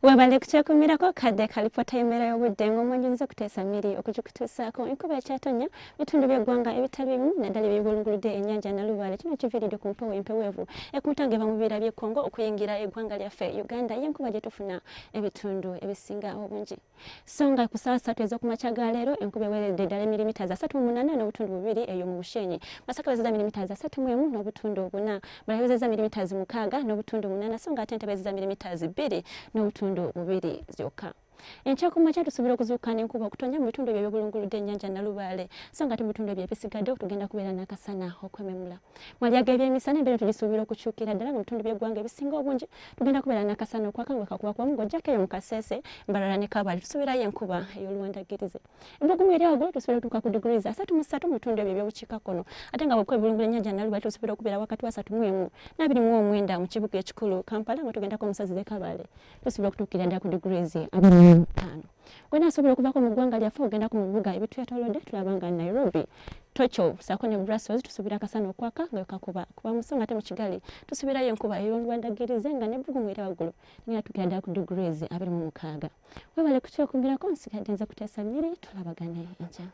Webale kukyekumirako kadde kalipota y'embeera y'obudde ng'omwanjuluza kuteesa mmiri okugikutuusaako. Enkuba ekyatonnya bitundu by'eggwanga ebitali bimu naddala ebyebulunguludde ennyanja Nalubaale. Kino kiviiridde ku mpewo empeweevu ekunta ng'eva mu bibiira by'e Congo okuyingira eggwanga lyaffe Uganda y'enkuba gye tufuna ebitundu ebisinga obungi. So nga ku ssaawa 3 ez'okumakya ga leero enkuba eweredde ddala emirimita za 38.2 eyo mu Bushenyi. Masaka wezeza mirimita za 31.4, Mbarara wezeza mirimita 6.8, so nga ate Entebbe wezeza mirimita 2.2 zokka. Enkya ku makya tusuubira okuzuukuka n'enkuba okutonnya mu bitundu ebyo ebyobulunguludde ennyanja Nalubaale, so nga ate mu bitundu ebyo ebisigadde tugenda kubeera n'akasana okwememula. Malya g'ebyemisana embeera tugisuubira okukyukira ddala mu bitundu by'eggwanga ebisinga obungi tugenda kubeera n'akasana okwaka nga kakuba kubamu ng'oggyako eyo mu Kasese, Mbarara ne Kabale tusuubirayo enkuba ey'oluwandagirize. Ebbugumu erya waggulu tusuubira okutuuka ku degrees 33 mu bitundu ebyo eby'obukiikakkono ate nga bw'okuba ebulungula ennyanja Nalubaale tusuubira okubeera wakati wa 31 ne 29 mu kibuga ekikulu Kampala nga tugendako mu nsozi z'e Kabale tusuubira okutuukira ddala ku degrees 25. Gwena asobola okuvaako mu ggwanga lyaffe ogendako mu bibuga ebitwetoolodde tulaba nga Nairobi, Tokyo ssaako ne Brussels tusuubira akasana okwaka nga kakuba kuba mu sso nga ate mu Kigali tusuubirayo enkuba ey'oluwandagirize nga n'ebbugumu era waggulu ligenda tuukira ddala ku degrees 26. Webale kukyekumirako nsigadde nze kuteesa mmere tulabagane enkya.